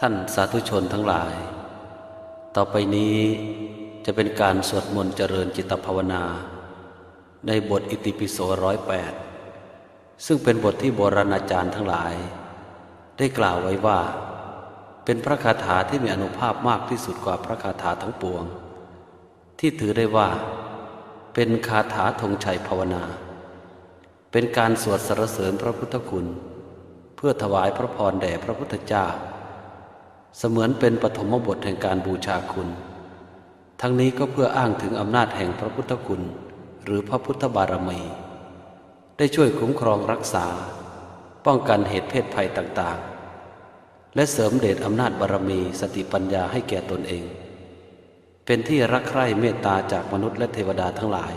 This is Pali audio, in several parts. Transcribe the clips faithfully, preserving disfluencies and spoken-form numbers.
ท่านสาธุชนทั้งหลาย ต่อไปนี้จะเป็นการสวดมนต์เจริญจิตภาวนา ในบทอิติปิโสร้อยแปด ซึ่งเป็นบทที่โบราณอาจารย์ทั้งหลาย ได้กล่าวไว้ว่า เป็นพระคาถาที่มีอานุภาพมากที่สุดกว่าพระคาถาทั้งปวง ที่ถือได้ว่า เป็นคาถาธงชัยภาวนา เป็นการสวดสรรเสริญพระพุทธคุณ เพื่อถวายพระพรแด่พระพุทธเจ้า เสมือนเป็นปฐมบทแห่งการบูชาคุณ ทั้งนี้ก็เพื่ออ้างถึงอำนาจแห่งพระพุทธคุณ หรือพระพุทธบารมี ได้ช่วยคุ้มครองรักษา ป้องกันเหตุเพศภัยต่างๆ และเสริมเดชอำนาจบารมีสติปัญญาให้แก่ตนเอง เป็นที่รักใคร่เมตตาจากมนุษย์และเทวดาทั้งหลาย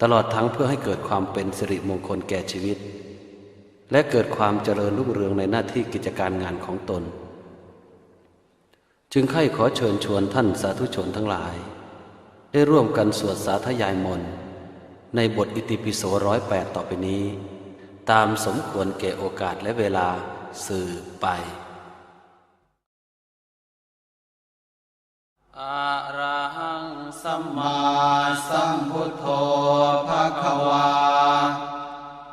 ตลอดทั้งเพื่อให้เกิดความเป็นสิริมงคลแก่ชีวิต และเกิดความเจริญรุ่งเรืองในหน้าที่กิจการงานของตน จึงใคร่ขอเชิญชวนท่านสาธุชนทั้งหลาย ได้ร่วมกันสวดสาธยายมนต์ ในบทอิติปิโสร้อยแปดต่อไปนี้ ตามสมควรแก่โอกาสและเวลาสืบไป Arahaṃ sammāsambuddho bhagavā,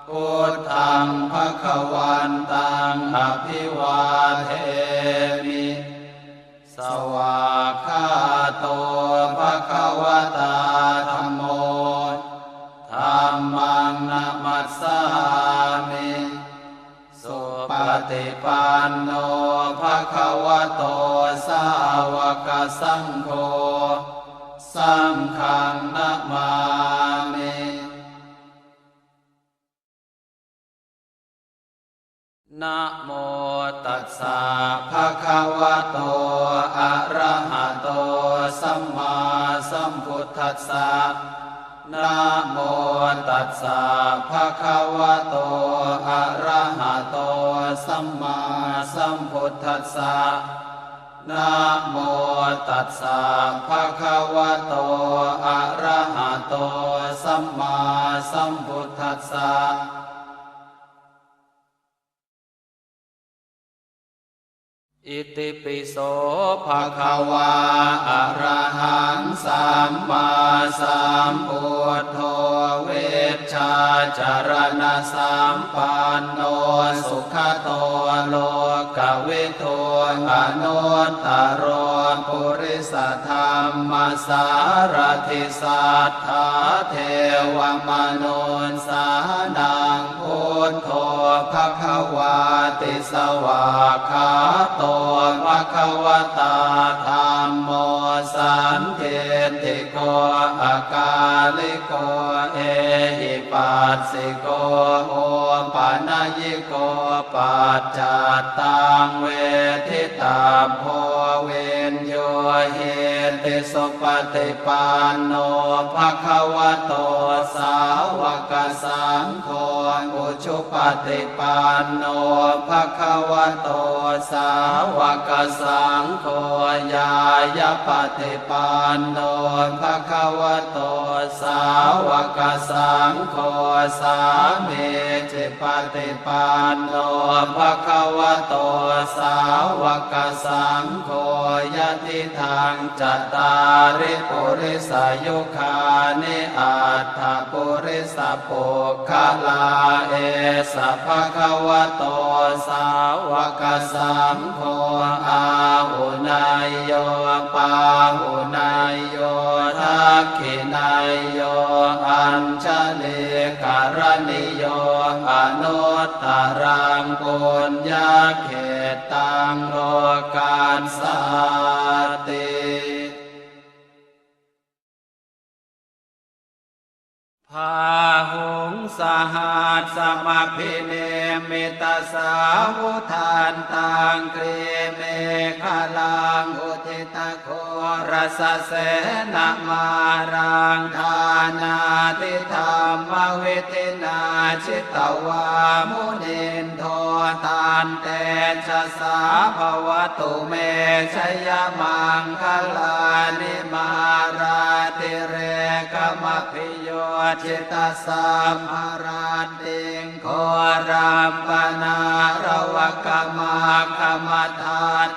buddhaṃ bhagavantaṃ abhivādemi. Svākkhāto bhagavatā dhammo, dhammaṃ namassāmi. Supaṭipanno bhagavato sāvakasaṅgho, saṅghaṃ namāmi. Namo tassa bhagavato arahato sammāsambuddhassa. Namo tassa bhagavato arahato sammāsambuddhassa. Namo tassa bhagavato arahato sammāsambuddhassa. Itipi so bhagavā arahaṃ sammāsambuddho vijjācaraṇasampanno sugato lokavidū anuttaro purisadammasārathi satthā devamanussānaṃ buddho bhagavāti. Svākkhāto bhagavatā dhammo sandiṭṭhiko akāliko ehipassiko opanayiko paccattaṃ veditabbo viññūhīti. Supaṭipanno bhagavato sāvakasaṅgho, ujupaṭipanno bhagavato sāvakasaṅgho, ñāyapaṭipanno bhagavato sāvakasaṅgho, sāmīcipaṭipanno bhagavato sāvakasaṅgho, yadidaṃ cattāri purisayugāni aṭṭha purisapuggalā, esa bhagavato sāvakasaṅgho āhuneyyo pāhuneyyo dakkhiṇeyyo añjalikaraṇīyo anuttaraṃ puññakkhettaṃ lokassāti. Bāhuṃ sahassamabhinimmitasāvudhantaṃ grīmekhalaṃ udita ghorasasenamāraṃ dānādidhammavidhinā jitavā munindo taṃtejasā bhavatu me jayamaṅgalāni. Mārātirekamabhiyujjhitasabbarattiṃ ghorampanāḷavakamakkhamathaddha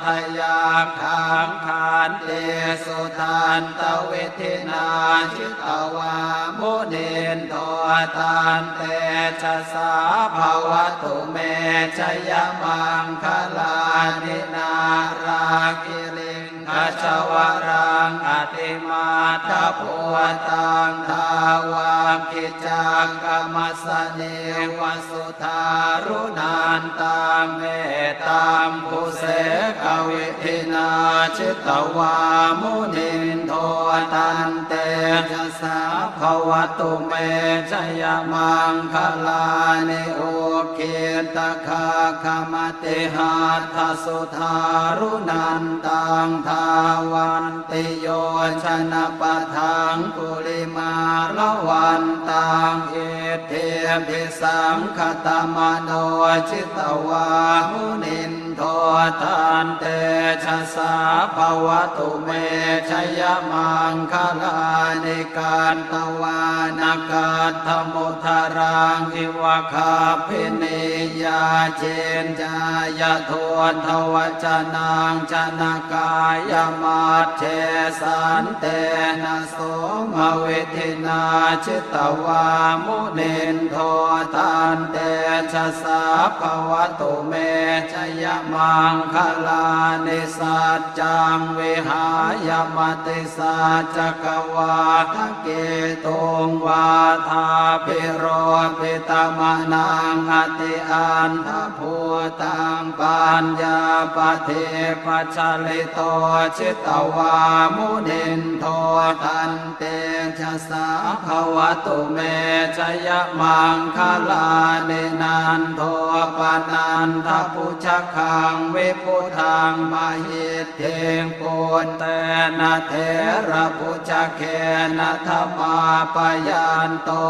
Khaṅkhanti sudantavidhinā jitavā munindo, tantejasā bhavatu me jayamaṅgalāni. Nāḷāgiriṃ gajavaraṃ atimattabhūtaṃ, dāvaggicakkamasanīva sudāruṇantaṃ, mettambusekavidhinā jitavā munindo, tantejasā bhavatu me jayamaṅgalāni. Ukkhittakhaggamatihatthasudāruṇantaṃ, dhāvantiyojanapathaṅgulimālavantaṃ, iddhībhisaṅkhatamano jitavā munindo, tantejasā bhavatu me jayamaṅgalāni. Katvāna kaṭṭhamudaraṃ iva gabbhinīyā, ciñcāya duṭṭhavacanaṃ janakāyamajjhe, santena somavidhinā jitavā munindo, tantejasā bhavatu me jayamaṅgalāni. Saccaṃ vihāya matisaccakavādaketuṃ, vādābhiropitamanaṃ atiandhabhūtaṃ, paññāpadīpajalito jitavā munindo, tantejasā bhavatu me jayamaṅgalāni. Nandopanandabhujagaṃ vibudhaṃ mahiddhiṃ, puttena therabhujagena damāpayanto,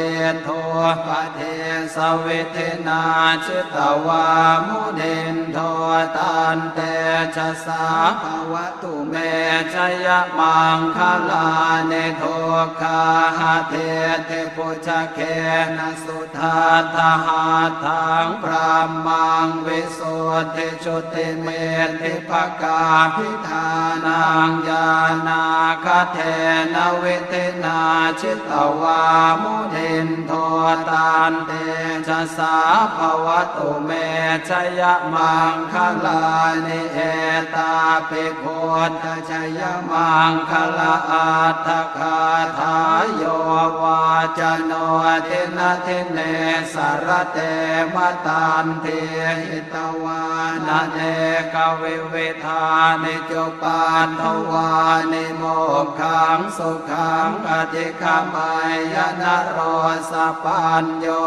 iddhūpadesavidhinā jitavā munindo, tantejasā bhavatu me jayamaṅgalāni. Duggāhadiṭṭhibhujagena sudaṭṭhahatthaṃ, brahmaṃ visuddhijutimiddhibakābhidhānaṃ, ñāṇāgadena vidhinā jitavā munindo, tantejasā bhavatu me jayamaṅgalāni. Etāpi buddha- jayamaṅgalaaṭṭhagāthā, yo vācano dinadine sarate matandī, hitvānanekavividhāni cupaddavāni, mokkhaṃ sukhaṃ adhigameyya naro sapañño.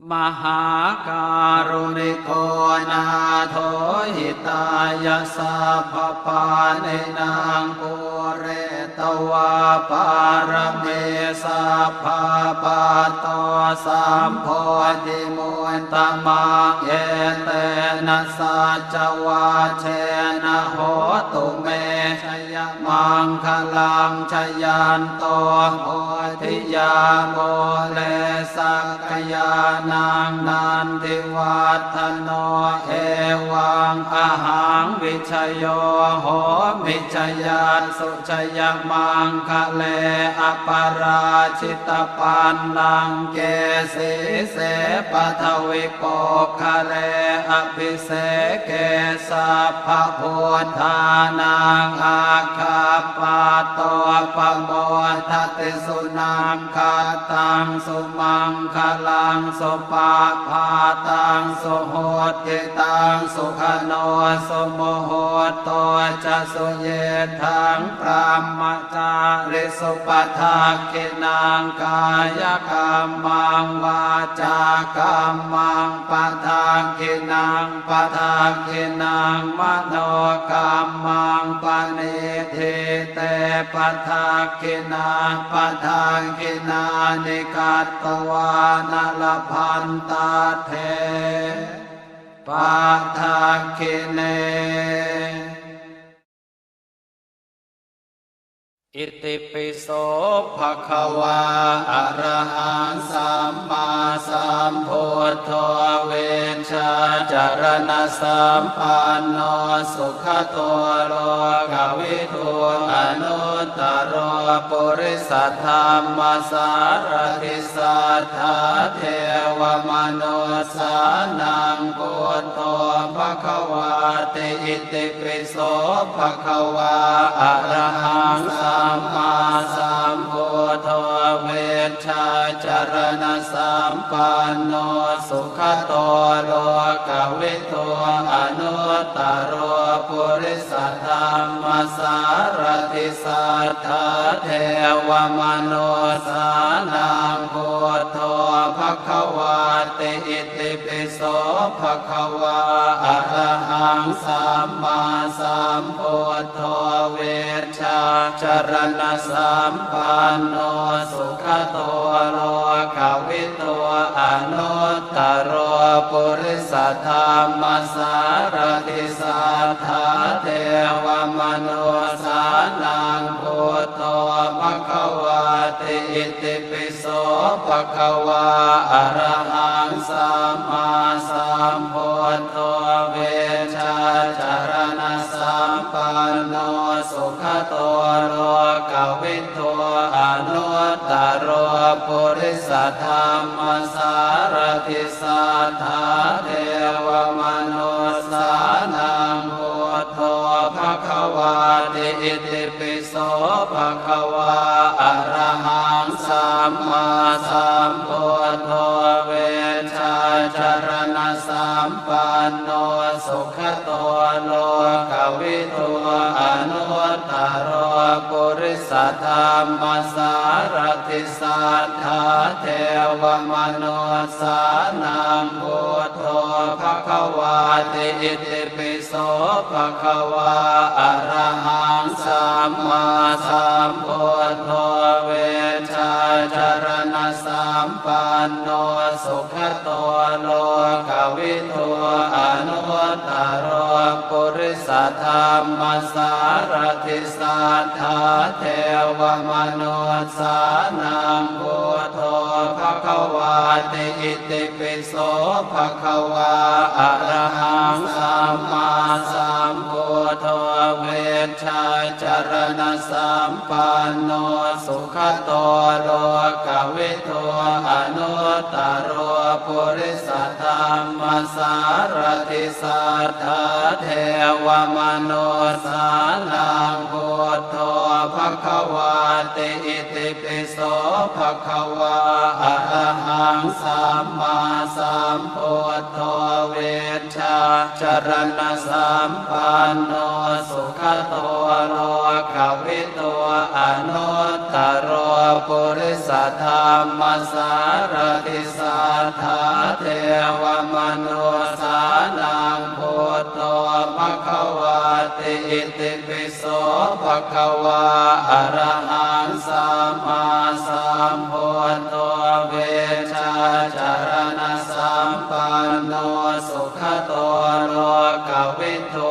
Mahākāruṇiko nātho, hitāya sabbapāṇinaṃ, pūretvā pāramī sabbā, patto sambodhimuttamaṃ, etena saccavajjena, hotu me jayamaṅgalaṃ. Jayanto bodhiyā mūle, sakyānaṃ nandivaḍḍhano, evaṃ ahaṃ vijayo homi, jayassu jayamaṅgale, aparājitapallaṅke, sīse paṭhavipokkhare, abhiseke sabbabuddhānaṃ, aggappatto pamodati. Sunakkhattaṃ sumaṅgalaṃ, supabhātaṃ suhuṭṭhitaṃ, sukhaṇo sumuhutto ca, suyiṭṭhaṃ brahmacārisu, padakkhiṇaṃ kāyakammaṃ, vācākammaṃ padakkhiṇaṃ, padakkhiṇaṃ manokammaṃ, paṇidhī te padakkhiṇā, padakkhiṇāni katvāna, labhantatthe padakkhiṇe. Itipi so bhagavā arahaṃ sammāsambuddho vijjācaraṇasampanno sugato lokavidū anuttaro purisadammasārathi satthā devamanussānaṃ buddho bhagavāti. Itipi so bhagavā arahaṃ sammāsambuddho vijjācaraṇasampanno sugato lokavidū anuttaro purisadammasārathi satthā devamanussānaṃ buddho bhagavāti. Itipi so bhagavā arahaṃ sammāsambuddho vijjācaraṇasampanno sugato lokavidū anuttaro purisadammasārathi satthā devamanussānaṃ buddho bhagavāti. Itipi so bhagavā arahaṃ sammāsambuddho vijjācaraṇasampanno sugato lokavidū anuttaro purisadammasārathi satthā devamanussānaṃ buddho bhagavāti. Itipi so bhagavā arahaṃ sammāsambuddho vijjācaraṇasampanno sugato lokavidū anuttaro purisadammasārathi satthā devamanussānaṃ buddho bhagavāti. Itipi so bhagavā arahaṃ sammāsambuddho vijjācaraṇasampanno sugato lokavidū anuttaro purisadammasārathi satthā devamanussānaṃ buddho bhagavāti. Itipi so bhagavā arahaṃ sammāsambuddho vijjācaraṇasampanno sugato lokavidū anuttaro purisadammasārathi satthā devamanussānaṃ buddho bhagavāti. Itipi so bhagavā arahaṃ sammāsambuddho vijjācaraṇasampanno sugato lokavidū anuttaro purisadammasārathi satthā devamanussānaṃ buddho bhagavāti. Itipi so bhagavā arahaṃ sammāsambuddho vijjācaraṇasampanno sugato lokavidū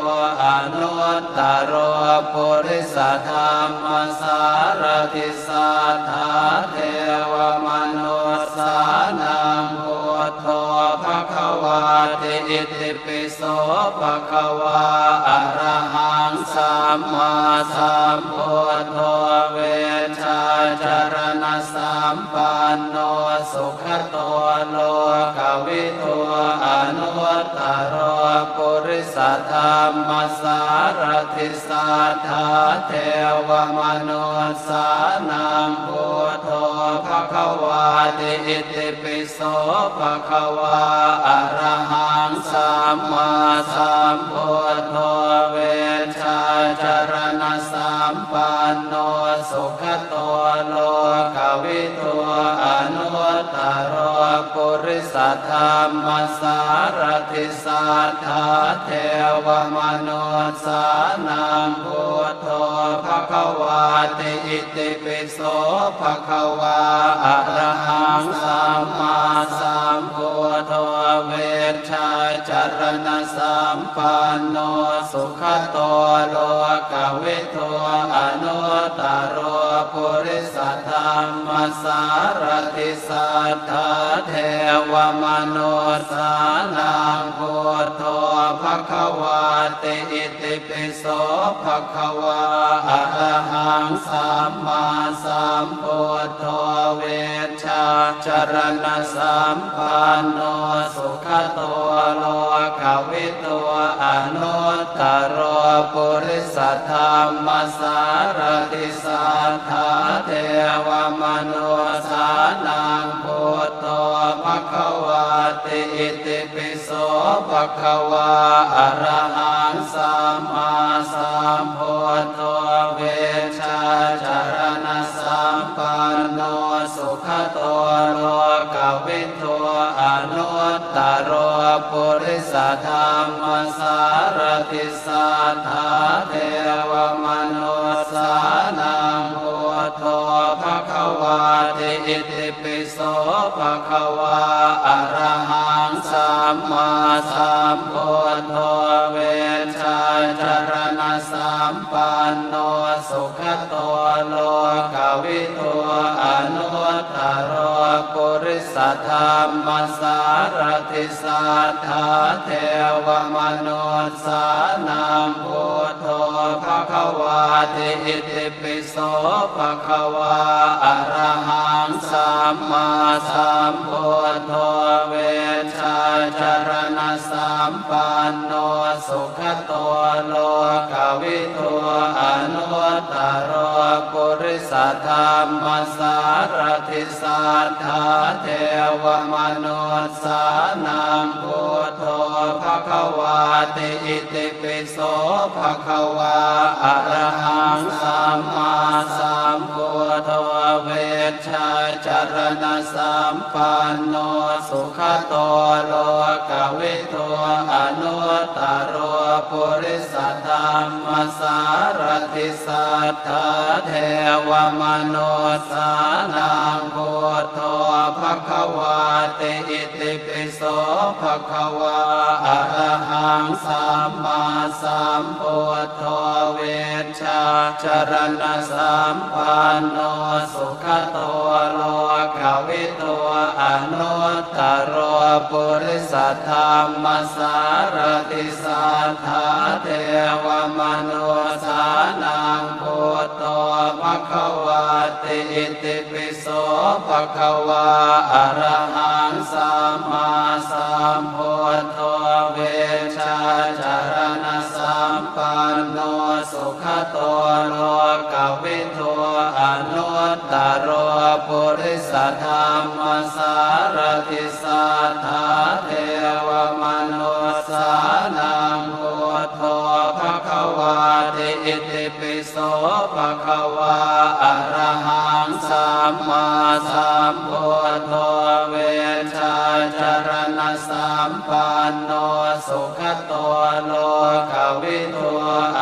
anuttaro purisadammasārathi satthā devamanussānaṃ buddho bhagavāti. Itipi so bhagavā arahaṃ sammāsambuddho vijjācaraṇasampanno sugato lokavidū anuttaro purisadammasārathi satthā devamanussānaṃ buddho bhagavāti. Itipi so bhagavā arahaṃ sammāsambuddho vijjācaraṇasampanno sugato lokavidū anuttaro purisadammasārathi satthā devamanussānaṃ buddho bhagavāti. Itipi so bhagavā arahaṃ sammāsambuddho vijjācaraṇasampanno sugato lokavidū anuttaro purisadammasārathi satthā devamanussānaṃ buddho bhagavāti. Itipi so bhagavā arahaṃ sammāsambuddho vijjācaraṇasampanno sugato lokavidū anuttaro purisadammasārathi satthā devamanussānaṃ buddho bhagavāti. Itipi so bhagavā arahaṃ sammāsambuddho vijjācaraṇasampanno sugato lokavidū anuttaro purisadammasārathi satthā devamanussānaṃ buddho bhagavāti. Itipi so bhagavā arahaṃ sammāsambuddho vijjācaraṇasampanno sugato lokavidū anuttaro purisadammasārathi satthā devamanussānaṃ buddho bhagavāti. Itipi so bhagavā arahaṃ sammāsambuddho vijjācaraṇasampanno sugato lokavidū anuttaro purisadammasārathi satthā devamanussānaṃ buddho bhagavāti. Itipi so bhagavā arahaṃ sammāsambuddho vijjācaraṇasampanno sugato lokavidū anuttaro purisadammasārathi satthā devamanussānaṃ buddho bhagavāti. Itipi so bhagavā arahaṃ sammāsambuddho vijjācaraṇasampanno sugato lokavidū anuttaro purisadammasārathi satthā devamanussānaṃ buddho bhagavāti. Itipi so bhagavā arahaṃ sammāsambuddho vijjācaraṇasampanno sugato lokavidū anuttaro purisadammasārathi satthā devamanussānaṃ buddho bhagavāti. Itipi so bhagavā arahaṃ sammāsambuddho vijjācaraṇasampanno sugato lokavidū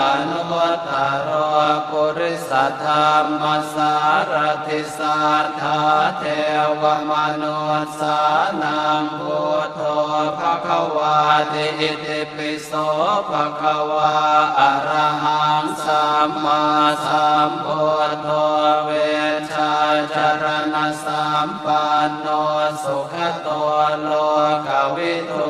anuttaro purisadammasārathi satthā devamanussānaṃ buddho bhagavāti. Itipi so bhagavā arahaṃ sammāsambuddho vijjācaraṇasampanno sugato lokavidū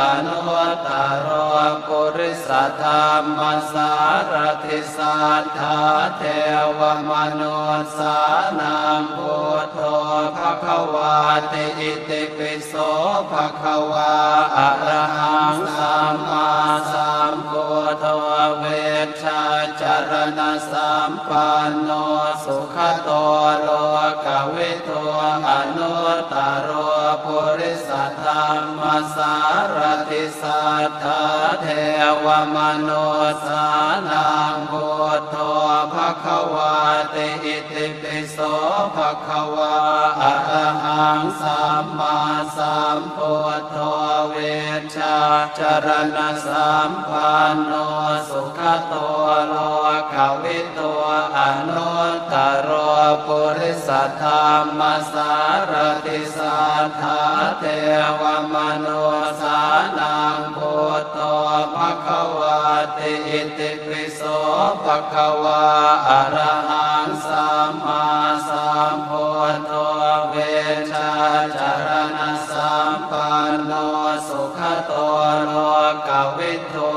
anuttaro purisadammasārathi satthā devamanussānaṃ buddho bhagavāti. Itipi so bhagavā arahaṃ sammāsambuddho vijjācaraṇasampanno sugato lokavidū anuttaro purisadammasārathi satthā devamanussānaṃ buddho bhagavāti. Itipi so bhagavā arahaṃ sammāsambuddho vijjācaraṇasampanno sugato lokavidū anuttaro purisadammasārathi satthā devamanussānaṃ buddho bhagavāti. Itipi so bhagavā arahaṃ sammāsambuddho vijjācaraṇasampanno sugato lokavidū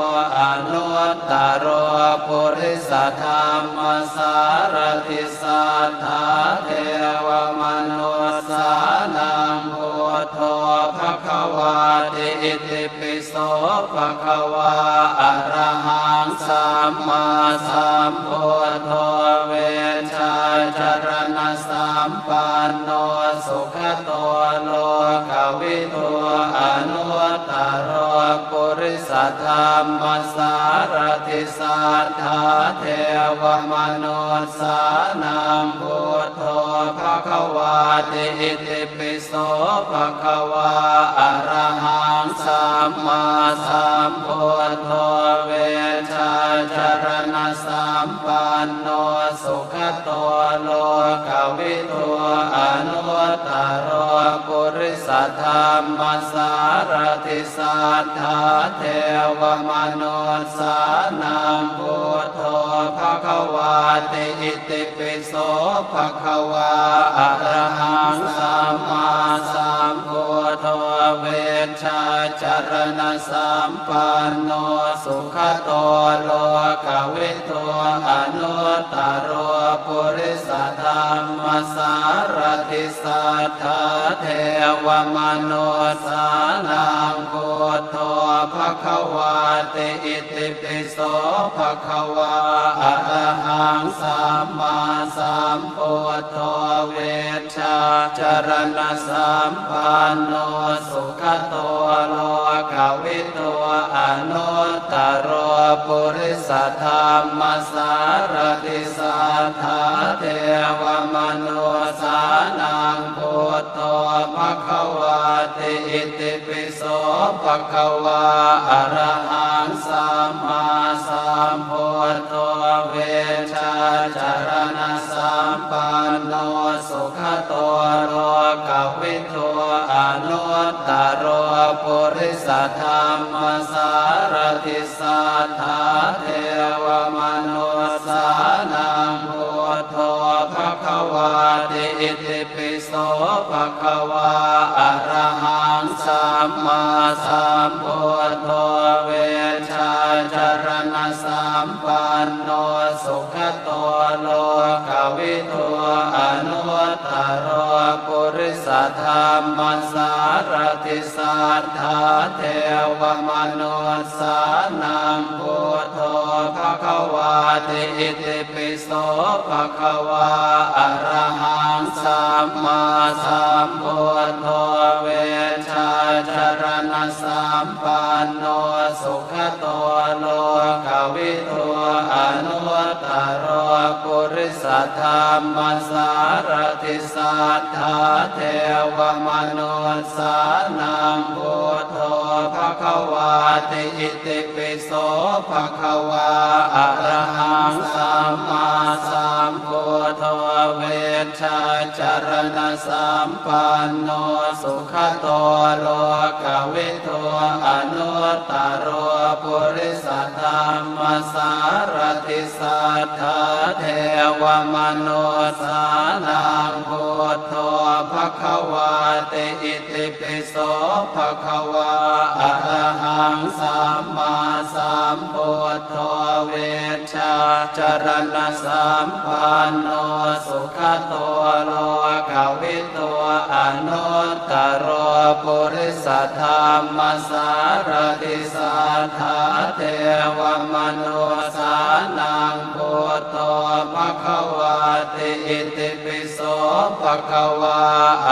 anuttaro purisadammasārathi satthā devamanussānaṃ buddho bhagavāti. Itipi so bhagavā arahaṃ sammāsambuddho vijjācaraṇasampanno sugato lokavidū anuttaro purisadammasārathi satthā devamanussānaṃ buddho bhagavāti. Itipi so bhagavā arahaṃ sammāsambuddho vijjācaraṇasampanno sugato lokavidū anuttaro purisadammasārathi satthā devamanussānaṃ buddho bhagavāti. Itipi so bhagavā arahaṃ sammāsambuddho vijjācaraṇasampanno sugato lokavidū anuttaro purisadammasārathi satthā devamanussānaṃ buddho bhagavāti. Itipi so bhagavā arahaṃ sammāsambuddho vijjācaraṇasampanno sugato lokavidū anuttaro purisadammasārathi satthā devamanussānaṃ buddho bhagavāti. Itipi so bhagavā arahaṃ sammāsambuddho vijjācaraṇasampanno sugato lokavidū anuttaro purisadammasārathi satthā devamanussānaṃ buddho bhagavāti. Itipi so bhagavā arahaṃ sammāsambuddho vijjācaraṇasampanno sugato lokavidū anuttaro purisadammasārathi satthā devamanussānaṃ buddho bhagavāti. Itipi so bhagavā arahaṃ sammāsambuddho vijjācaraṇasampanno sugato lokavidū anuttaro purisadammasārathi satthā devamanussānaṃ buddho bhagavāti. Itipi so bhagavā arahaṃ sammāsambuddho vijjācaraṇasampanno sugato lokavidū anuttaro purisadammasārathi satthā devamanussānaṃ buddho bhagavāti. Itipi so bhagavā arahaṃ sammāsambuddho vijjācaraṇasampanno sugato lokavidū anuttaro purisadammasārathi satthā devamanussānaṃ buddho bhagavāti. Itipi so bhagavā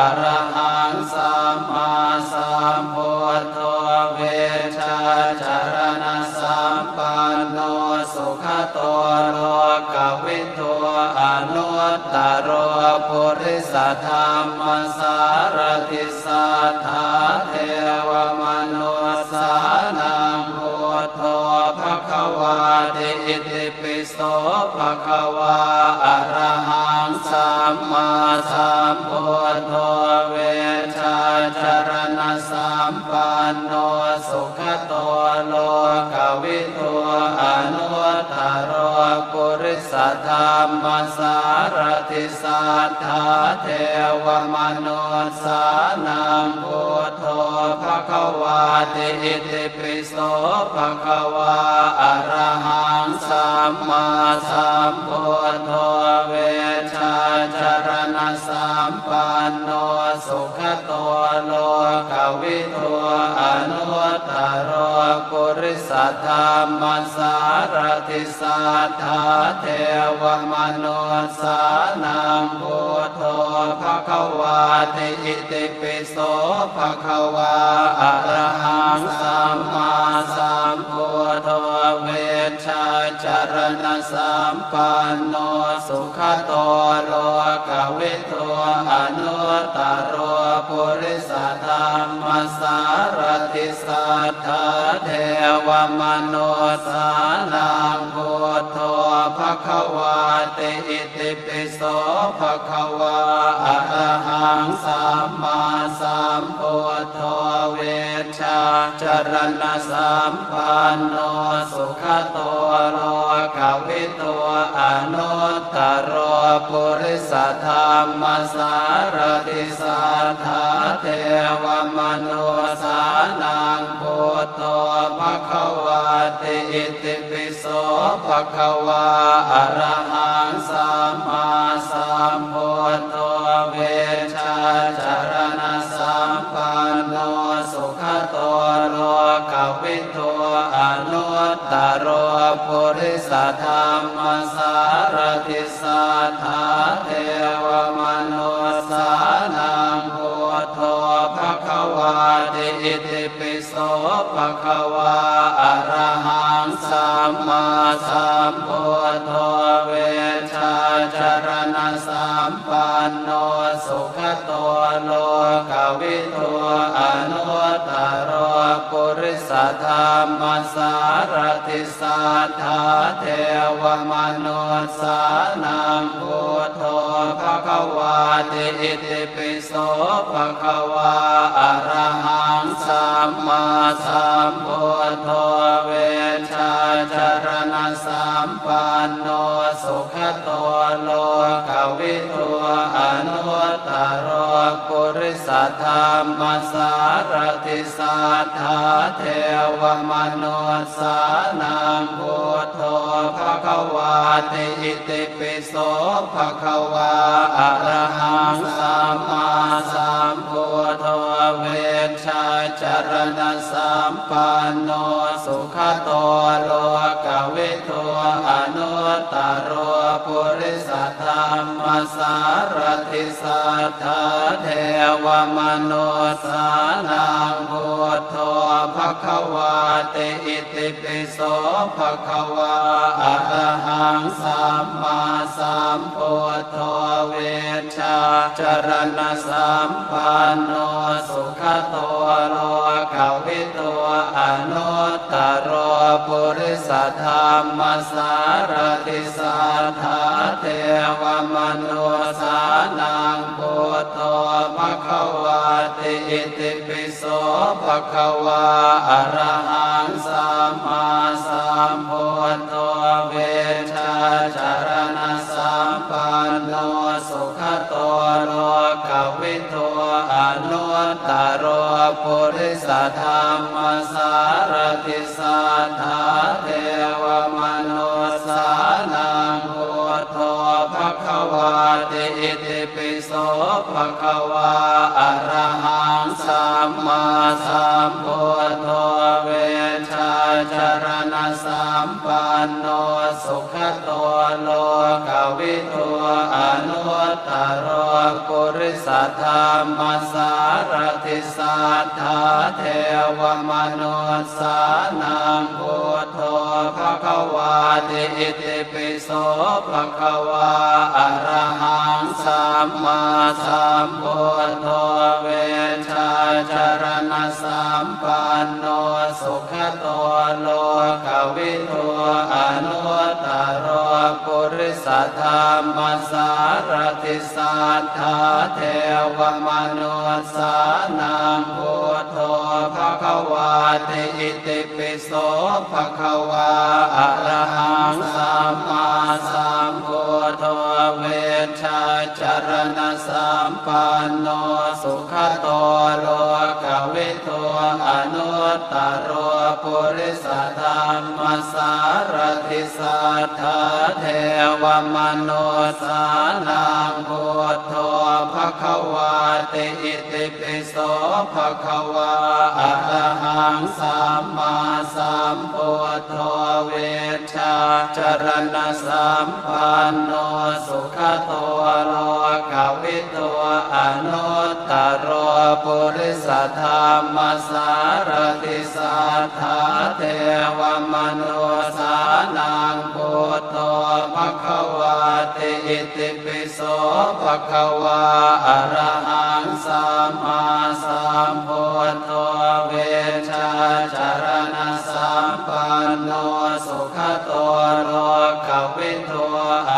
arahaṃ sammāsambuddho vijjācaraṇasampanno sugato lokavidū anuttaro purisadammasārathi satthā devamanussānaṃ buddho bhagavāti. Itipi so bhagavā arahaṃ sammā sārathi satthā devamanussānaṃ buddho bhagavāti. Itipi so bhagavā arahaṃ sammāsambuddho vijjācaraṇasampanno sugato lokavidū anuttaro purisadammasārathi satthā devamanussānaṃ buddho bhagavāti. Itipi so bhagavā arahaṃ sammāsambuddho vijjācaraṇasampanno sugato lokavidū anuttaro purisadammasārathi satthā devamanussānaṃ buddho bhagavāti. Itipi so bhagavā arahaṃ sammāsambuddho vijjācaraṇasampanno sugato lokavidū anuttaro purisadammasārathi satthā devamanussānaṃ buddho bhagavāti. Itipi so bhagavā arahaṃ sammāsambuddho vijjācaraṇasampanno sugato lokavidū anuttaro purisadammasārathi satthā devamanussānaṃ buddho bhagavāti. Itipi so bhagavā arahaṃ sammāsambuddho vijjācaraṇasampanno sugato lokavidū anuttaro purisadammasārathi satthā devamanussānaṃ buddho bhagavāti. Itipi so bhagavā arahaṃ sammāsambuddho vijjācaraṇasampanno sugato lokavidū anuttaro purisadammasārathi satthā devamanussānaṃ buddho bhagavāti. Itipi so bhagavā arahaṃ sammāsambuddho vijjācaraṇasampanno sugato lokavidū anuttaro purisadammasārathi satthā devamanussānaṃ buddho bhagavāti. Itipi so bhagavā arahaṃ sammāsambuddho vijjācaraṇasampanno sugato lokavidū anuttaro purisadammasārathi satthā devamanussānaṃ buddho bhagavāti. Itipi so bhagavā arahaṃ sammāsambuddho vijjācaraṇasampanno sugato lokavidū anuttaro purisadammasārathi satthā devamanussānaṃ buddho bhagavāti. Itipi so bhagavā arahaṃ sammāsambuddho vijjācaraṇasampanno sugato lokavidū anuttaro purisadammasārathi satthā devamanussānaṃ buddho bhagavāti. Itipi so bhagavā arahaṃ sammāsambuddho vijjācaraṇasampanno sugato lokavidū anuttaro purisadammasārathi satthā devamanussānaṃ buddho bhagavāti. Itipi so bhagavā arahaṃ sammāsambuddho vijjācaraṇasampanno sugato lokavidū anuttaro purisadammasārathi satthā devamanussānaṃ buddho bhagavāti. Itipi so bhagavā arahaṃ sammāsambuddho vijjācaraṇasampanno sugato lokavidū anuttaro purisadammasārathi satthā devamanussānaṃ buddho bhagavāti. Itipi so bhagavā arahaṃ sammāsambuddho vijjācaraṇasampanno sugato lokavidū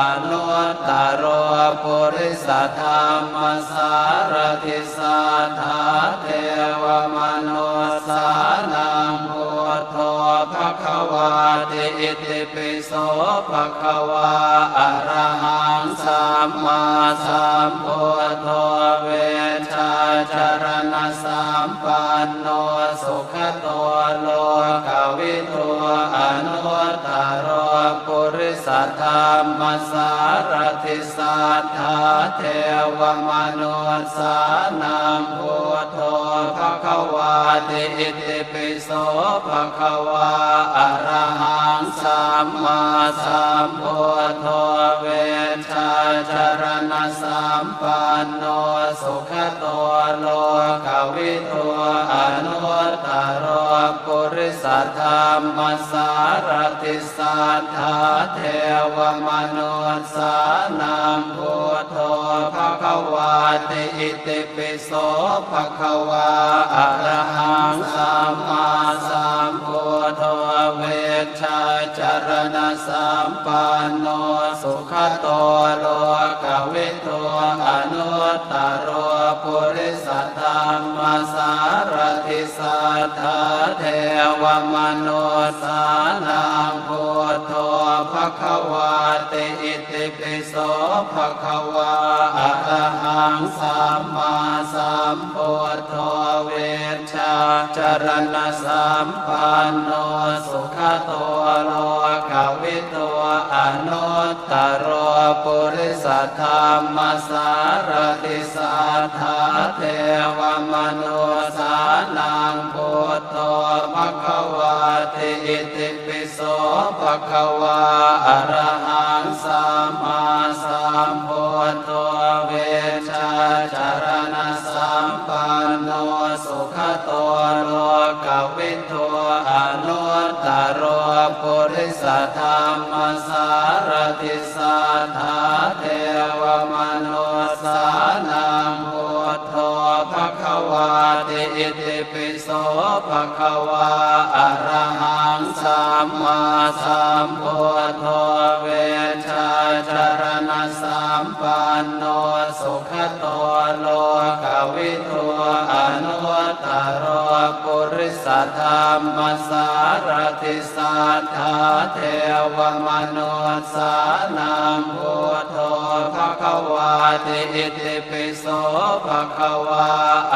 anuttaro purisadammasārathi satthā devamanussānaṃ buddho bhagavāti. Itipi so bhagavā arahaṃ sammāsambuddho vijjācaraṇasampanno sugato lokavidū anuttaro purisadammasārathi satthā devamanussānaṃ buddho bhagavāti. Itipi so bhagavā arahaṃ sammāsambuddho vijjācaraṇasampanno sugato lokavidū anuttaro purisadammasārathi satthā devamanussānaṃ buddho bhagavāti. Itipi so bhagavā arahaṃ sammāsambuddho vijjācaraṇasampanno sugato lokavidū anuttaro purisadammasārathi satthā devamanussānaṃ buddho bhagavāti. Itipi so bhagavā arahaṃ sammāsambuddho vijjācaraṇasampanno sugato lokavidū anuttaro purisadammasārathi satthā devamanussānaṃ buddho bhagavāti. Itipi so bhagavā arahaṃ sammāsambuddho vijjācaraṇasampanno sugato lokavidū anuttaro purisadammasārathi satthā devamanussānaṃ buddho bhagavāti. Itipi so bhagavā arahaṃ sammāsambuddho vijjācaraṇasampanno sugato lokavidū anuttaro purisadammasārathi satthā devamanussānaṃ buddho bhagavāti. Itipi so bhagavā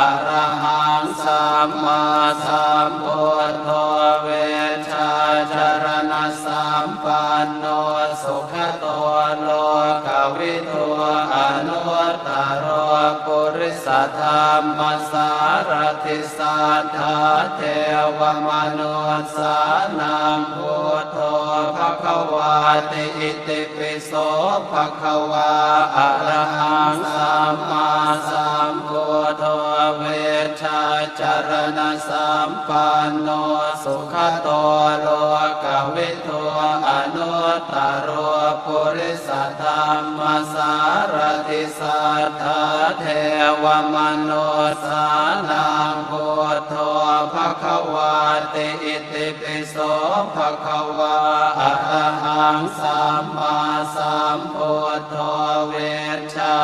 arahaṃ sammāsambuddho vijjācaraṇasampanno sugato lokavidū anuttaro purisadammasārathi satthā devamanussānaṃ buddho bhagavāti. Itipi so bhagavā arahaṃ sammāsambuddho vijjācaraṇasampanno sugato lokavidū anuttaro purisadammasārathi satthā devamanussānaṃ buddho bhagavāti. Itipi so bhagavā arahaṃ sammāsambuddho vijjā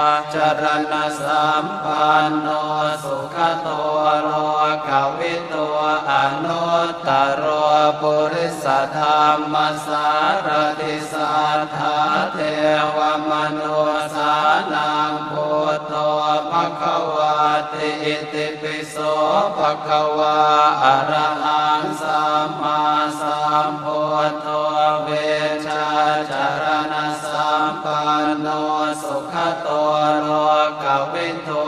jaraṇasampanno sugato lokavidū anuttaro purisadammasārathi satthā devamanussānaṃ buddho bhagavāti. Itipi so bhagavā arahaṃ sammāsambuddho vijjācaraṇasampanno sugato lokavidū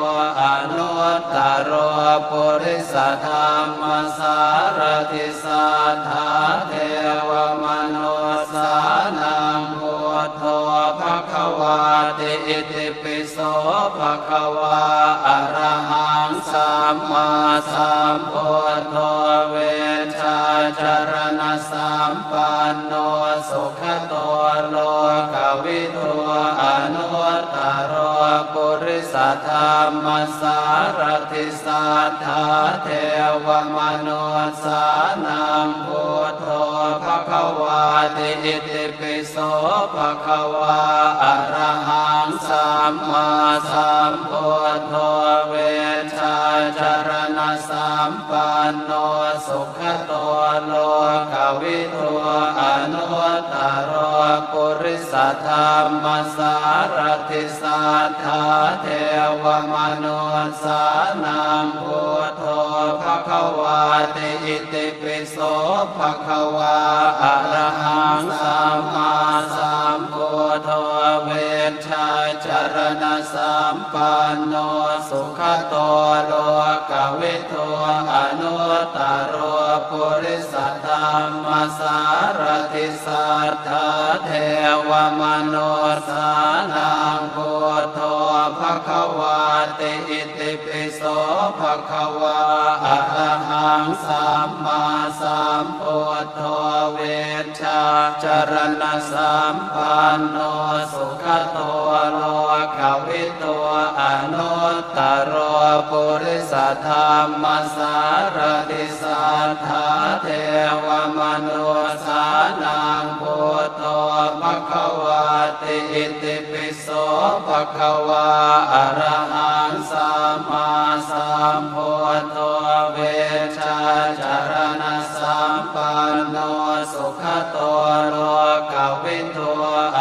anuttaro purisadammasārathi satthā devamanussānaṃ buddho bhagavāti. Itipi so bhagavā arahaṃ sammāsambuddho vijjācaraṇasampanno sugato lokavidū anuttaro purisadammasārathi satthā devamanussānaṃ buddho bhagavāti. Itipi so bhagavā arahaṃ sammāsambuddho vijjācaraṇasampanno sugato lokavidū anuttaro purisadammasārathi satthā devamanussānaṃ buddho bhagavāti. Itipi so bhagavā arahaṃ sammāsambuddho vijjācaraṇasampanno sugato lokavidū anuttaro purisadammasārathi satthā devamanussānaṃ buddho bhagavāti. Itipi so bhagavā arahaṃ sammāsambuddho vijjācaraṇasampanno sugato lokavidū anuttaro purisadammasārathi satthā devamanussānaṃ buddho bhagavāti. Itipi so bhagavā arahaṃ sammāsambuddho vijjācaraṇasampanno sugato lokavidū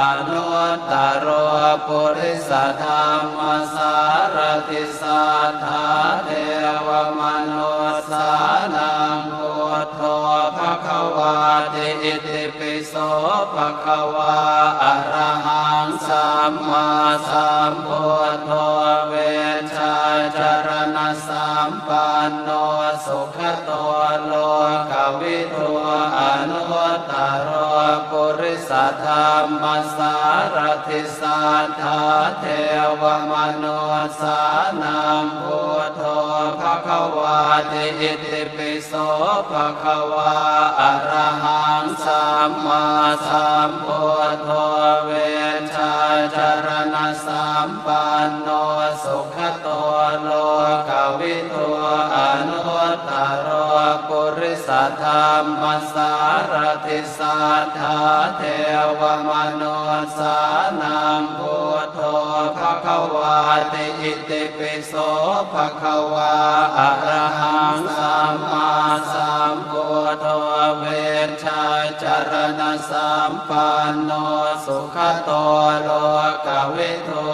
anuttaro purisadammasārathi satthā devamanussānaṃ buddho bhagavāti. Itipi so bhagavā arahaṃ sammāsambuddho vijjācaraṇasampanno sugato lokavidū anuttaro purisadammasārathi satthā devamanussānaṃ buddho bhagavāti. Itipi so bhagavā arahaṃ sammāsambuddho vijjācaraṇasampanno sugato lokavidū anuttaro purisadammasārathi satthā devamanussānaṃ buddho bhagavāti. Itipi so bhagavā arahaṃ sammāsambuddho vijjācaraṇasampanno sugato lokavidū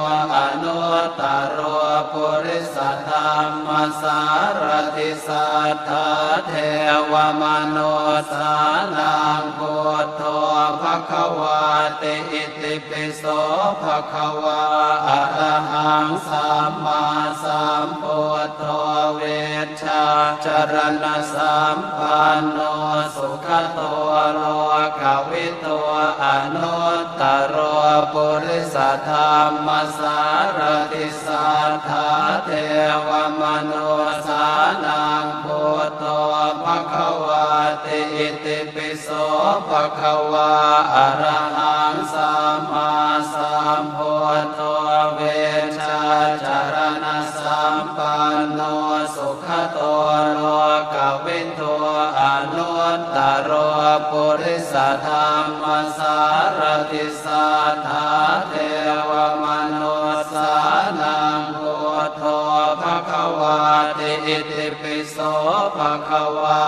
anuttaro purisadammasārathi satthā devamanussānaṃ buddho bhagavāti. Itipi so bhagavā arahaṃ sammāsambuddho vijjācaraṇasampanno sugato lokavidū anuttaro purisadammasārathi satthā devamanussānaṃ buddho bhagavāti. Itipi so bhagavā arahaṃ sammāsambuddho vijjācaraṇasampanno sugato lokavidū anuttaro purisadammasārathi satthā devamanussānaṃ Itipi so bhagavā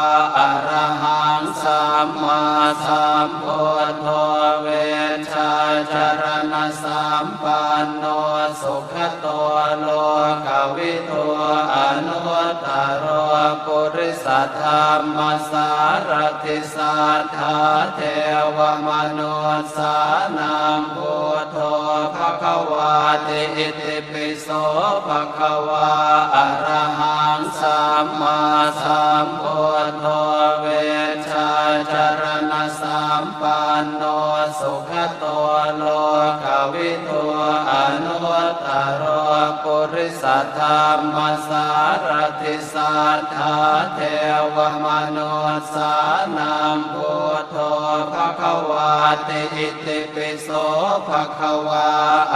arahaṃ sammāsambuddho vijjācaraṇasampanno sugato lokavidū anuttaro purisadammasārathi satthā devamanussānaṃ buddho bhagavāti. Itipi so bhagavā arahaṃ sammāsambuddho vijjācaraṇasampanno sugato lokavidū anuttaro purisadammasārathi satthā devamanussānaṃ buddho bhagavāti. Itipi so bhagavā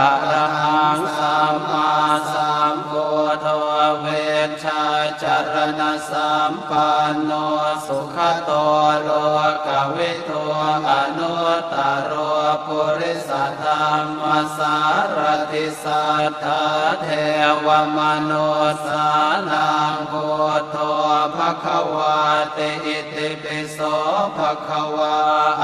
arahaṃ sammāsambuddho vijjācaraṇasampanno sugato lokavidū anuttaro purisadammasārathi satthā devamanussānaṃ buddho bhagavāti. Itipi so bhagavā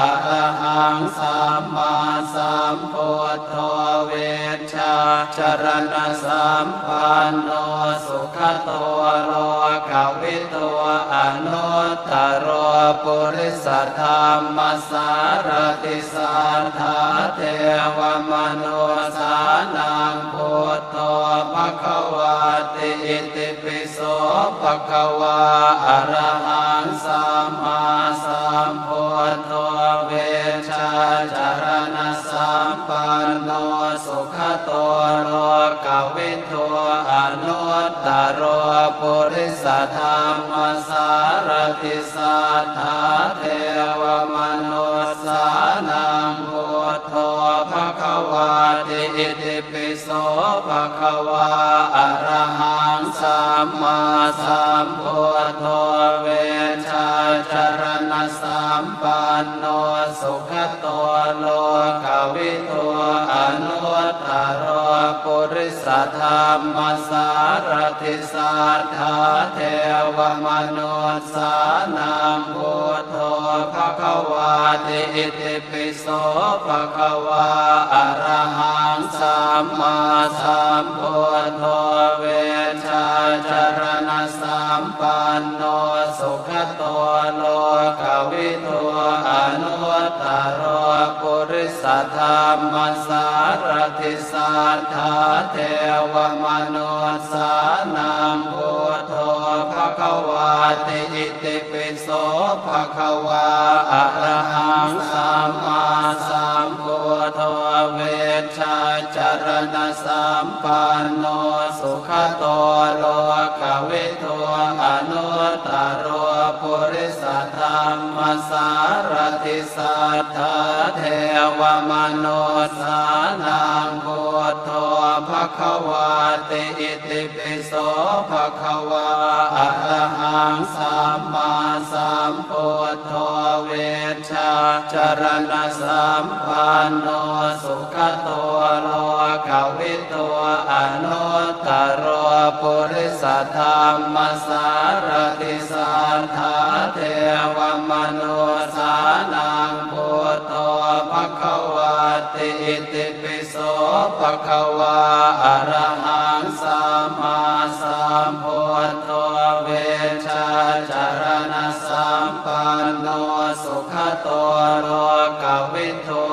arahaṃ sammāsambuddho vijjācaraṇasampanno sugato lokavidū anuttaro purisadammasārathi satthā devamanussānaṃ buddho bhagavāti. Itipi so bhagavā arahaṃ sammāsambuddho vijjācaraṇasampanno sugato lokavidū anuttaro purisadammasārathi satthā devamanussānaṃ buddho bhagavāti. Itipi so bhagavā arahaṃ sammāsambuddho vijjācaraṇasampanno sugato lokavidū anuttaro purisadammasārathi satthā devamanussānaṃ buddho bhagavāti. Itipi so bhagavā arahaṃ sammāsambuddho vijjācaraṇasampanno sugato lokavidū anuttaro purisadammasārathi satthā devamanussānaṃ buddho bhagavāti. Itipi so bhagavā arahaṃ sammāsambuddho vijjācaraṇasampanno sugato lokavidū anuttaro purisadammasārathi satthā devamanussānaṃ buddho bhagavāti. Itipi so bhagavā arahaṃ sammāsambuddho vijjācaraṇasampanno sugato lokavidū anuttaro purisadammasārathi satthā devamanussānaṃ buddho bhagavāti. Itipi so bhagavā arahaṃ sammāsambuddho vijjācaraṇasampanno sugato lokavidū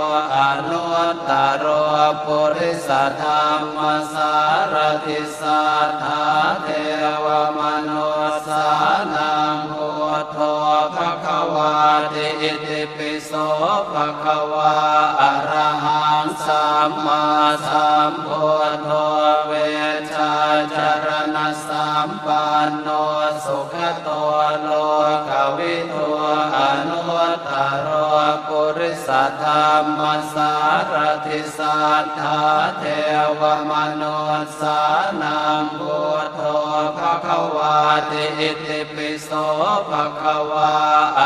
anuttaro purisadammasārathi satthā devamanussānaṃ buddho bhagavāti. Itipi so bhagavā arahaṃ sammāsambuddho vijjācaraṇasampanno sugato lokavidū anuttaro purisadammasārathi satthā devamanussānaṃ buddho bhagavāti. Itipi so bhagavā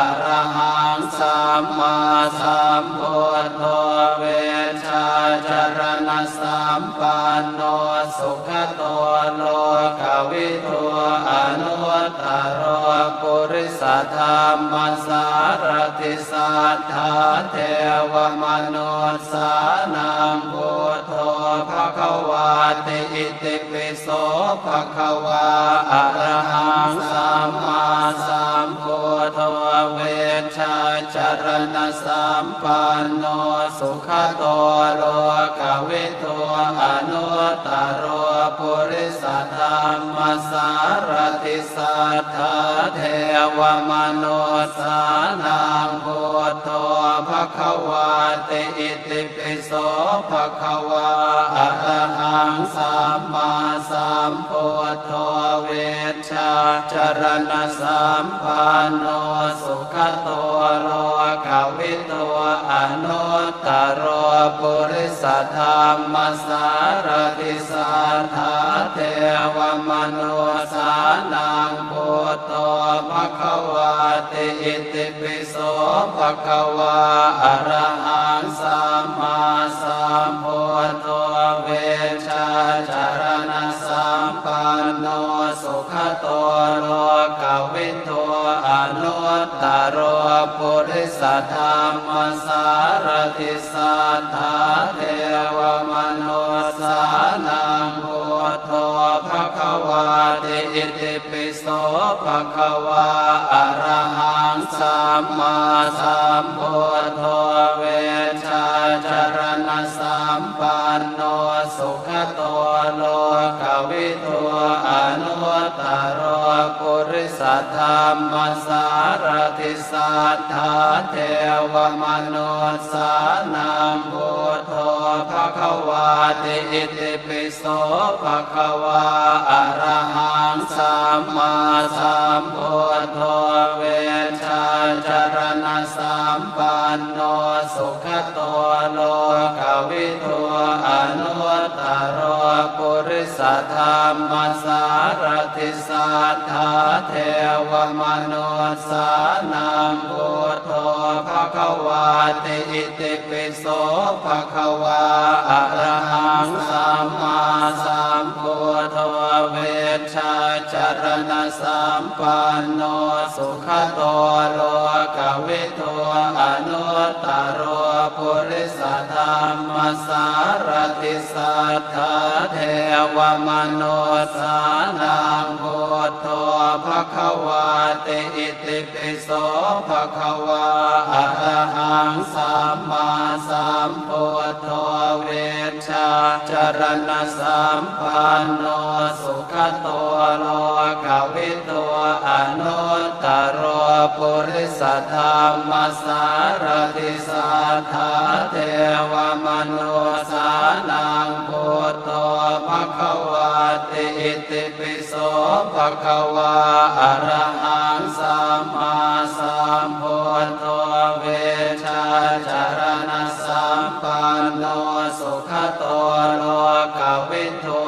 arahaṃ sammāsambuddho vijjācaraṇasampanno sugato lokavidū dhammasārathi satthā devamanussānaṃ buddho bhagavāti. Itipi so bhagavā arahaṃ sammāsambuddho vijjācaraṇasampanno sugato lokavidū anuttaro purisadammasārathi satthā devamanussānaṃ buddho bhagavāti. Itipi so bhagavā arahaṃ sammāsambuddho vijjācaraṇasampanno sugato lokavidū anuttaro purisadammasārathi satthā devamanussānaṃ buddho bhagavāti. Itipi so bhagavā arahaṃ sammāsambuddho vijjācaraṇasampanno sugato lokavidū anuttaro purisadammasārathi satthā devamanussānaṃ buddho bhagavāti. Itipi so bhagavā arahaṃ sammāsambuddho vijjācaraṇasampanno sugato lokavidū anuttaro purisadammasārathi satthā devamanussānaṃ buddho bhagavāti. Itipi so bhagavā arahaṃ sammāsambuddho vijjācaraṇasampanno sugato lokavidū anuttaro purisadammasārathi satthā devamanussānaṃ buddho bhagavāti. Itipi so bhagavā arahaṃ sammāsambuddho vijjācaraṇasampanno sugato lokavidū anuttaro purisadammasārathi satthā devamanussānaṃ buddho bhagavāti. Itipi so bhagavā arahaṃ sammāsambuddho vijjācaraṇasampanno sugato lokavidū anuttaro purisadammasārathi satthā devamanussānaṃ buddho bhagavāti. Itipi so bhagavā arahaṃ sammāsambuddho vijjācaraṇasampanno sugato lokavidū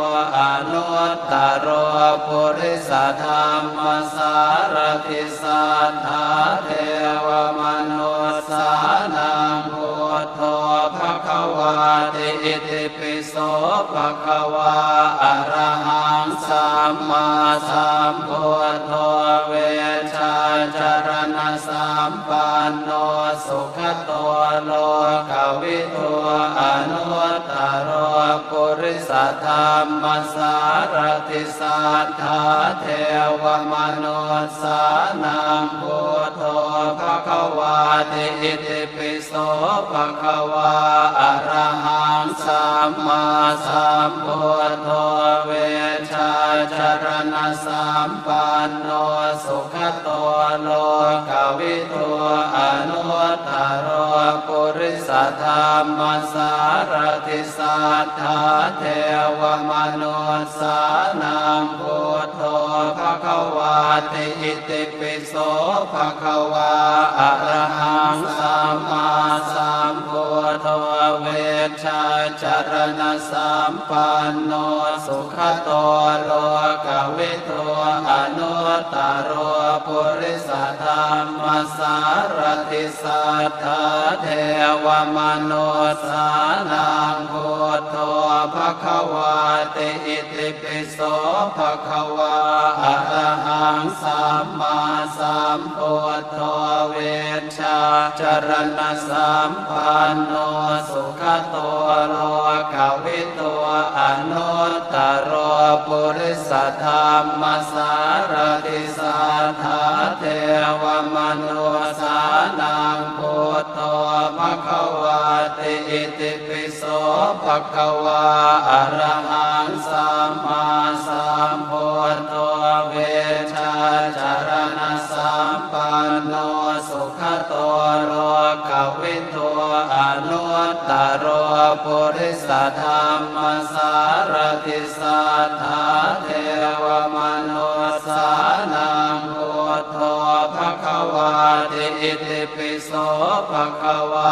anuttaro purisadammasārathi satthā devamanussānaṃ buddho bhagavāti. Itipi so bhagavā arahaṃ sammāsambuddho vijjācaraṇasampanno sugato lokavidū anuttaro purisadammasārathi satthā devamanussānaṃ buddho bhagavāti. Itipi so bhagavā arahaṃ sammāsambuddho vijjācaraṇasampanno sugato lokavidū anuttaro purisadammasārathi satthā devamanussānaṃ buddho bhagavāti. Itipi so bhagavā arahaṃ sammāsambuddho vijjācaraṇasampanno sugato lokavidū anuttaro purisadammasārathi satthā devamanussānaṃ buddho bhagavāti. Itipi so bhagavā arahaṃ sammāsambuddho caraṇasampanno sugato lokavidū anuttaro purisadammasārathi satthā devamanussānaṃ buddho bhagavāti. Itipi so bhagavā arahaṃ sammāsambuddho vijjācaraṇasampanno sugato lokavidū anuttaro purisadammasārathi satthā devamanussānaṃ buddho bhagavāti. Itipi so bhagavā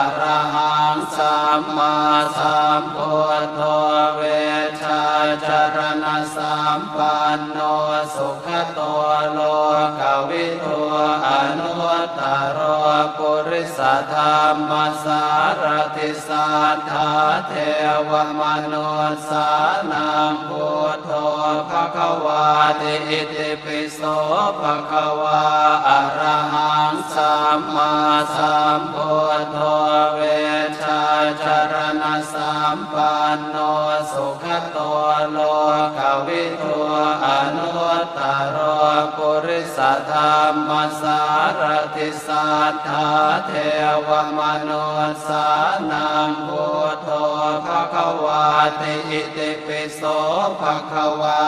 arahaṃ sammāsambuddho vijjācaraṇasampanno sugato lokavidū anuttaro purisadammasārathi satthā devamanussānaṃ buddho bhagavāti. Itipi so bhagavā arahaṃ sammāsambuddho vijjācaraṇasampanno sugato lokavidū anuttaro purisadammasārathi satthā devamanussānaṃ buddho bhagavāti. Itipi so bhagavā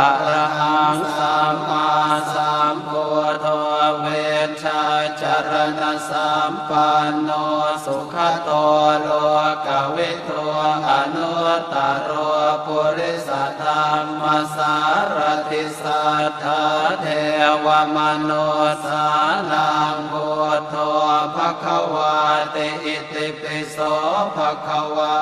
arahaṃ sammāsambuddho vijjācaraṇasampanno sugato lokavidū anuttaro purisadammasārathi satthā devamanussānaṃ buddho bhagavāti. Itipi so bhagavā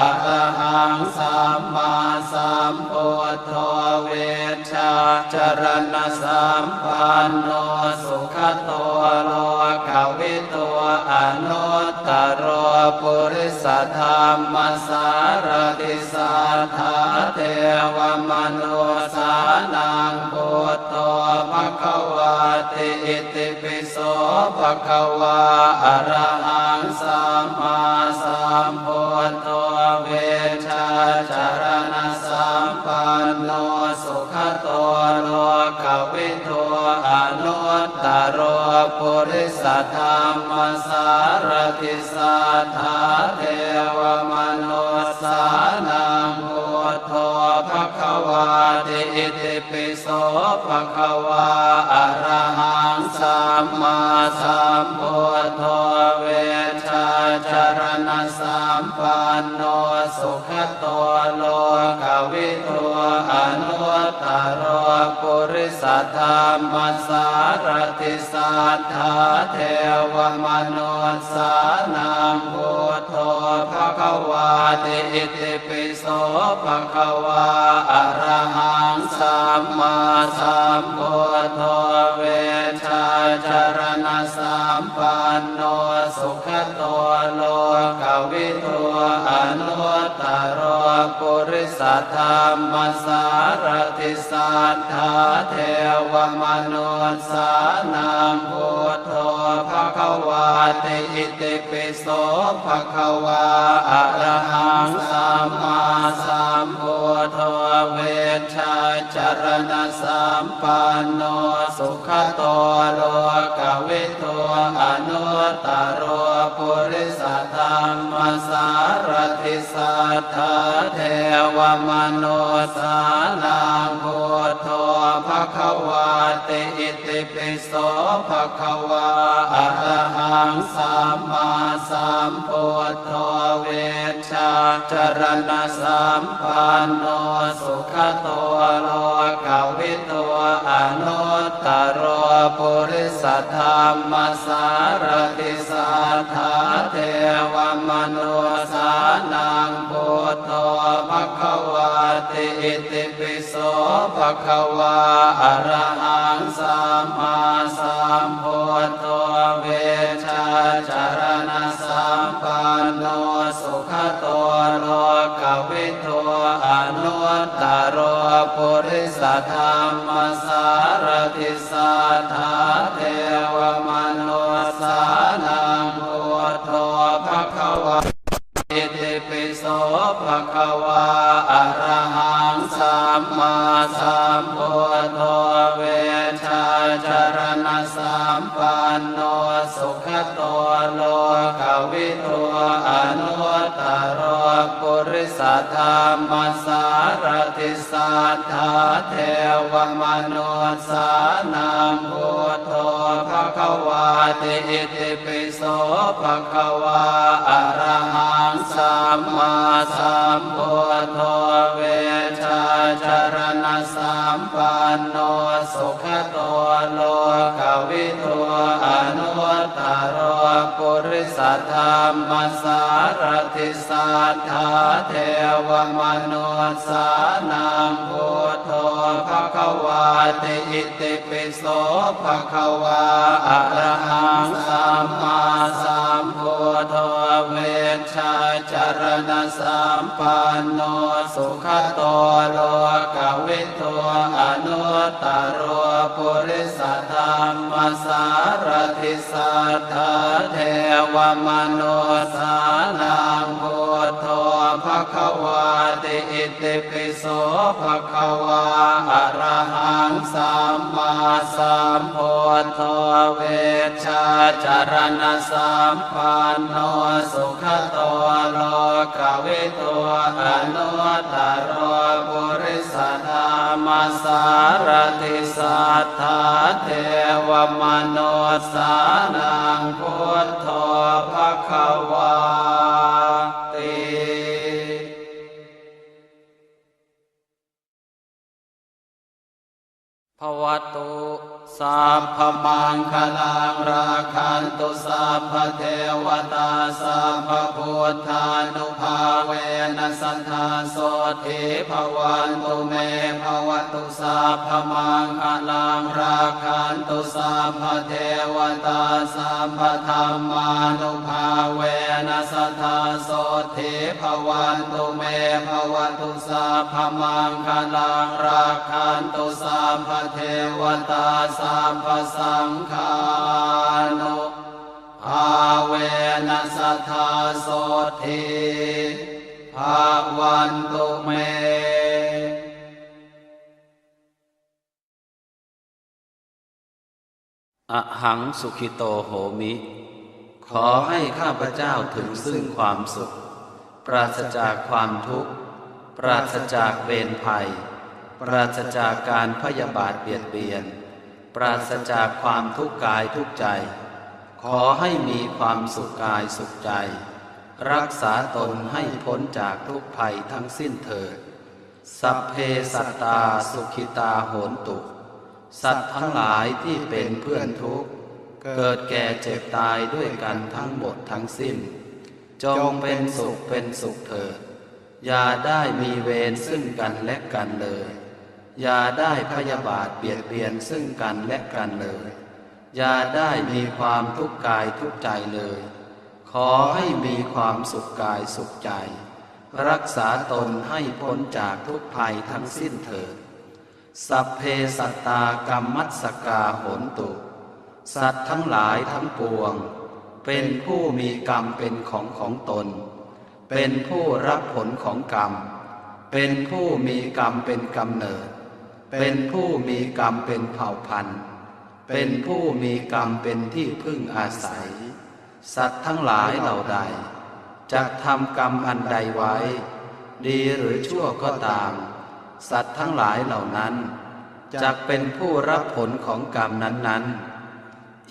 arahaṃ sammāsambuddho vijjācaraṇasampanno sugato lokavidū anuttaro purisadammasārathi satthā devamanussānaṃ buddho bhagavāti. Itipi so bhagavā arahaṃ sammāsambuddho vijjācaraṇasampanno sugato lokavidū anuttaro purisadammasārathi satthā devamanussānaṃ buddho bhagavāti. Itipi so bhagavā arahaṃ sammāsambuddho vijjācaraṇasampanno sugato lokavidū anuttaro purisadammasārathi satthā devamanussānaṃ buddho bhagavāti. Itipi so bhagavā arahaṃ sammāsambuddho vijjācaraṇasampanno sugato lokavidū anuttaro purisadammasārathi satthā devamanussānaṃ buddho bhagavāti. Itipi so bhagavā arahaṃ sammāsambuddho vijjācaraṇasampanno sugato lokavidū anuttaro purisadammasārathi satthā devamanussānaṃ buddho bhagavāti. Itipi so bhagavā arahaṃ sammāsambuddho vijjācaraṇasampanno sugato lokavidū anuttaro purisadammasārathi satthā devamanussānaṃ buddho bhagavāti. Itipi so bhagavā arahaṃ sammāsambuddho vijjācaraṇasampanno sugato lokavidū anuttaro purisadammasārathi satthā devamanussānaṃ vijjācaraṇasampanno sugato lokavidū anuttaro purisadammasārathi satthā devamanussānaṃ buddho bhagavāti. Itipi so bhagavā arahaṃ sammāsambuddho vijjācaraṇasampanno sugato lokavidū anuttaro purisadammasārathi satthā devamanussānaṃ buddho bhagavāti. Itipi so bhagavā arahaṃ sammāsambuddho vijjācaraṇasampanno sugato lokavidū anuttaro purisadammasārathi satthā devamanussānaṃ buddho bhagavāti. Itipi so bhagavā arahaṃ sammāsambuddho vijjācaraṇasampanno sugato lokavidū anuttaro purisadammasārathi satthā devamanussānaṃ buddho bhagavāti. Bhavatu sabbamaṅgalaṃ, rakkhantu sabbadevatā, sabbabuddhānubhāvena sadā sotthī bhavantu me. Bhavatu sabbamaṅgalaṃ, rakkhantu sabbadevatā, sabbadhammānubhāvena sadā sotthī bhavantu me. Bhavatu sabbamaṅgalaṃ, rakkhantu sabbadevatā, sabbasaṅghānubhāvena sadā sotthī bhavantu me. Ahaṃ sukhito homi. ขอให้ข้าพเจ้าถึงซึ่งความสุข ปราศจากความทุกข์ ปราศจากเวรภัย ปราศจากการพยาบาทเบียดเบียน ปราศจากความทุกข์กายทุกข์ใจ ขอให้มีความสุขกายสุขใจ รักษาตนให้พ้นจากทุกข์ภัยทั้งสิ้นเถิด Sabbe sattā sukhitā hontu. สัตว์ทั้งหลายที่เป็นเพื่อนทุกข์ เกิดแก่เจ็บตายด้วยกันทั้งหมดทั้งสิ้น จงเป็นสุขเป็นสุขเถิด อย่าได้มีเวรซึ่งกันและกันเลย อย่าได้พยาบาทเบียดเบียนซึ่งกันและกันเลย อย่าได้มีความทุกข์กายทุกข์ใจเลย ขอให้มีความสุขกายสุขใจ รักษาตนให้พ้นจากทุกข์ภัยทั้งสิ้นเถิด Sabbe sattā kammassakā hontu. สัตว์ทั้งหลายทั้งปวง เป็นผู้มีกรรมเป็นของของตน เป็นผู้รับผลของกรรม เป็นผู้มีกรรมเป็นกำเนิด เป็นผู้มีกรรมเป็นเผ่าพันธุ์ เป็นผู้มีกรรมเป็นที่พึ่งอาศัย สัตว์ทั้งหลายเหล่าใด จักทำกรรมอันใดไว้ ดีหรือชั่วก็ตาม สัตว์ทั้งหลายเหล่านั้น จักเป็นผู้รับผลของกรรมนั้นๆ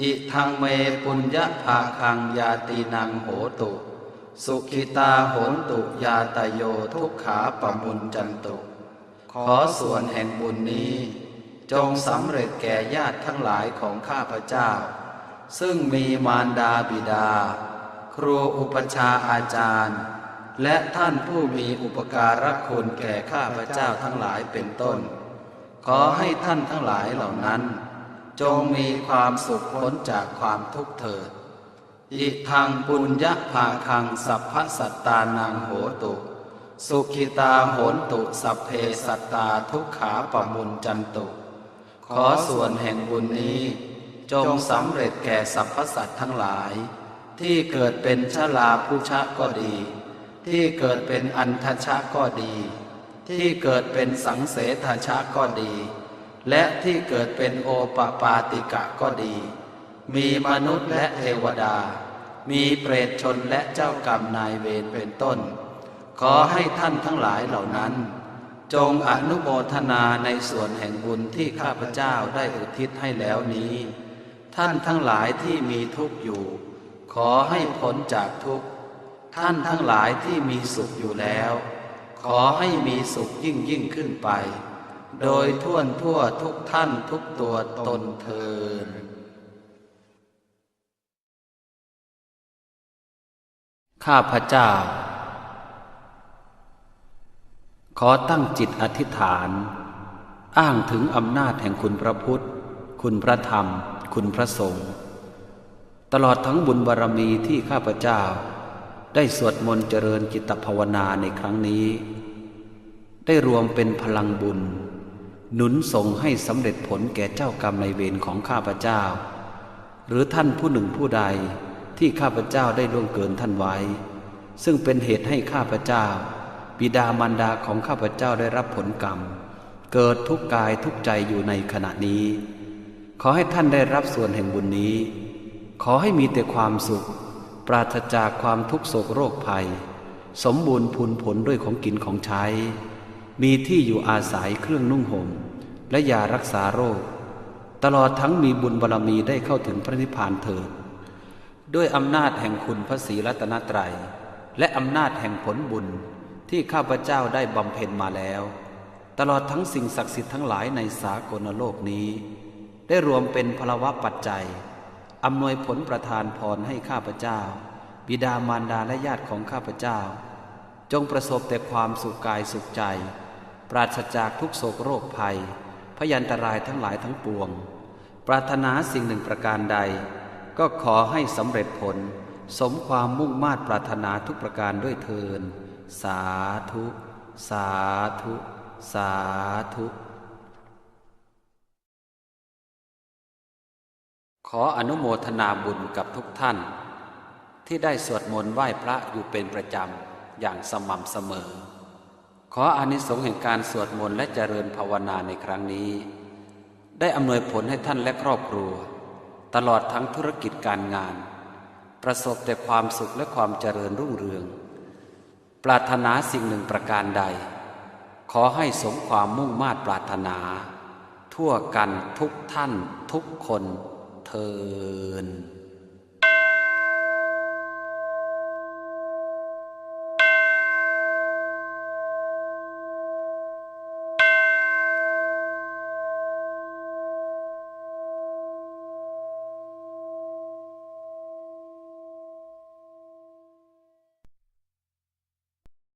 Idaṃ me puññabhāgaṃ ñātīnaṃ hotu, sukhitā hontu ñātayo dukkhā pamuñcantu. ขอส่วนแห่งบุญนี้ จงสำเร็จแก่ญาติทั้งหลายของข้าพเจ้า ซึ่งมีมารดาบิดา ครูอุปัชฌาย์อาจารย์ และท่านผู้มีอุปการะคุณแก่ข้าพเจ้าทั้งหลายเป็นต้น ขอให้ท่านทั้งหลายเหล่านั้น จงมีความสุขพ้นจากความทุกข์เถิด Idaṃ puññabhāgaṃ sabbasattānaṃ hotu, sukhitā hontu sabbe sattā dukkhā pamuñcantu. ขอส่วนแห่งบุญนี้ จงสำเร็จแก่สรรพสัตว์ทั้งหลาย ที่เกิดเป็นชราพุชะก็ดี ที่เกิดเป็นอัณฑชะก็ดี ที่เกิดเป็นสังเสทชะก็ดี และที่เกิดเป็นโอปปาติกะก็ดี มีมนุษย์และเทวดา มีเปรตชนและเจ้ากรรมนายเวรเป็นต้น ขอให้ท่านทั้งหลายเหล่านั้น จงอนุโมทนาในส่วนแห่งบุญที่ข้าพเจ้าได้อุทิศให้แล้วนี้ ท่านทั้งหลายที่มีทุกข์อยู่ ขอให้พ้นจากทุกข์ ท่านทั้งหลายที่มีสุขอยู่แล้ว ขอให้มีสุขยิ่งยิ่งขึ้นไป โดยทั่วทั่วทุกท่านทุกตัวตนเทอญ ข้าพเจ้า ขอตั้งจิตอธิษฐาน อ้างถึงอำนาจแห่งคุณพระพุทธ คุณพระธรรม คุณพระสงฆ์ ตลอดทั้งบุญบารมีที่ข้าพเจ้า ได้สวดมนต์เจริญจิตภาวนาในครั้งนี้ ได้รวมเป็นพลังบุญ หนุนส่งให้สำเร็จผลแก่เจ้ากรรมนายเวรของข้าพเจ้า หรือท่านผู้หนึ่งผู้ใดที่ข้าพเจ้าได้ล่วงเกินท่านไว้ ซึ่งเป็นเหตุให้ข้าพเจ้า บิดามารดาของข้าพเจ้าได้รับผลกรรม เกิดทุกข์กายทุกข์ใจอยู่ในขณะนี้ ขอให้ท่านได้รับส่วนแห่งบุญนี้ ขอให้มีแต่ความสุข ปราศจากความทุกข์โศกโรคภัย สมบูรณ์พูนผลด้วยของกินของใช้ มีที่อยู่อาศัยเครื่องนุ่งห่ม และยารักษาโรค ตลอดทั้งมีบุญบารมีได้เข้าถึงพระนิพพานเถิด ด้วยอำนาจแห่งคุณพระศรีรัตนตรัย และอำนาจแห่งผลบุญที่ข้าพเจ้าได้บำเพ็ญมาแล้ว ตลอดทั้งสิ่งศักดิ์สิทธิ์ทั้งหลายในสากลโลกนี้ ได้รวมเป็นพลวปัจจัย อำนวยผลประทานพรให้ข้าพเจ้า บิดามารดาและญาติของข้าพเจ้า จงประสบแต่ความสุขกายสุขใจ ปราศจากทุกข์โศกโรคภัย พยันตรายทั้งหลายทั้งปวง ปรารถนาสิ่งหนึ่งประการใด ก็ขอให้สำเร็จผล สมความมุ่งมาดปรารถนาทุกประการด้วยเทอญ สาธุ สาธุ สาธุ ขออนุโมทนาบุญกับทุกท่าน ที่ได้สวดมนต์ไหว้พระอยู่เป็นประจำอย่างสม่ำเสมอ ขออานิสงส์แห่งการสวดมนต์และเจริญภาวนาในครั้งนี้ ได้อำนวยผลให้ท่านและครอบครัว ตลอดทั้งธุรกิจการงาน ประสบแต่ความสุขและความเจริญรุ่งเรือง ปรารถนาสิ่งหนึ่งประการใด ขอให้สมความมุ่งมาดปรารถนา ทั่วกันทุกท่านทุกคนเทอญ